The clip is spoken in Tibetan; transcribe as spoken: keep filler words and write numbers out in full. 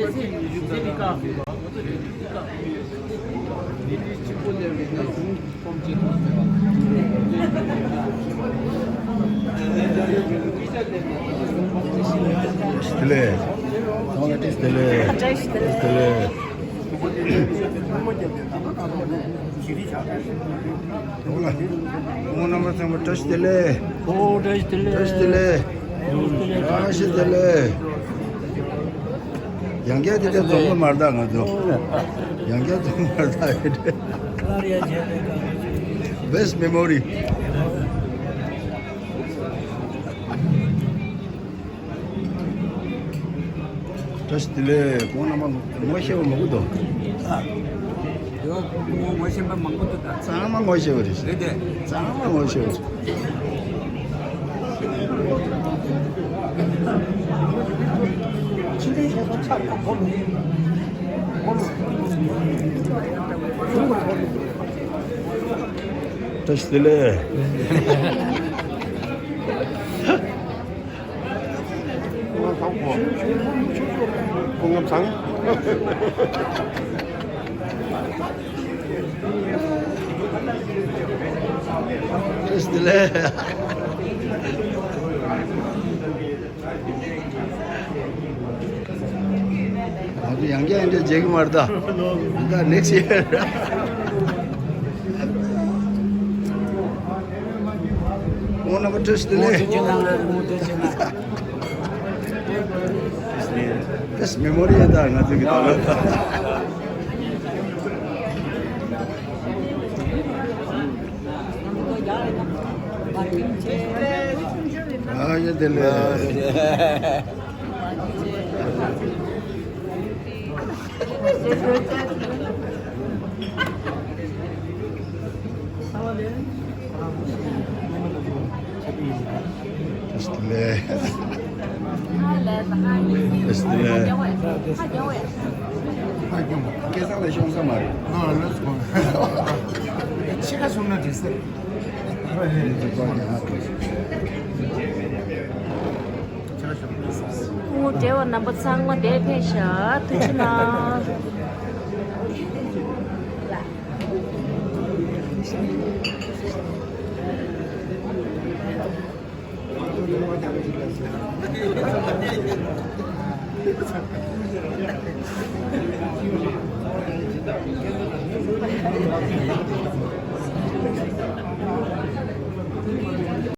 བཀྲ་ཤིས་བདེ་ལེགས། བཀྲ་ཤིས་བདེ་ལེགས། བཀྲ་ཤིས་བདེ་ལེགས། ཨོ་ལ། ཁོང་རྣམ་པ་ཚང་མ་བཀྲ་ཤིས་བདེ་ལེགས། ཨོ་བཀྲ་ཤིས་བདེ་ལེགས། བཀྲ་ཤིས་བདེ་ལེགས། བཀྲ་ཤིས་བདེ་ལེགས། ཡང་བསྐྱར་དེ་འདྲ་རྫོང་དཔོན་མར་དག་ང་ཚོ། ཡང་བསྐྱར་རྫོང་དཔོན་མར་དག་ཡོད་རེད། Best memory། བཀྲ་ཤིས་བདེ་ལེགས། ཁོང་རྣམ་པ་ངོ་ཤེས་པ་མང་པོ་འདུག་ཡོད། ཁོང་ངོ་ཤེས་པ་མང་པོ་འདུག་ད་ཚང་མ་ངོ་ཤེས་པ་རེད། རེད་དེ། ཚང་མ་ངོ་ཤེས་པ་རེད། བཀྲ་ཤིས་བདེ་ལེགས། སྐུ་ངོ་བཟང་པོ། སྐུ་ངོ་བཟང་། བཀྲ་ཤིས་བདེ་ལེགས། ང་ཚོ་ཡང་བསྐྱར་ཡང་བསྐྱར་མཇལ་གྱི་མ་རེད་ད། ད་next year། ཁོང་རྣམ་པ་བཀྲ་ཤིས་བདེ་ལེགས། Best memory ཡིན་ད་ང་ཚོ་གི་ད། ཨ་ཡེ་བདེ་ལེགས། བཀྲ་ཤིས་བདེ་ལེགས། བཀྲ་ཤིས་བདེ་ལེགས། སྐལ་བཟང་ལ་ཤོང་ས་མ་རེད། No, let's go. ཕྱི་ཁ་སོང་ན་འགྲིག་ས་རེད། སྐུ་ངོ་བགྲེས་པ་རྣམ་པ་ཚང་མ་འདིར་ཕེབས་ཤག་ཐུགས་རྗེ་གནང་།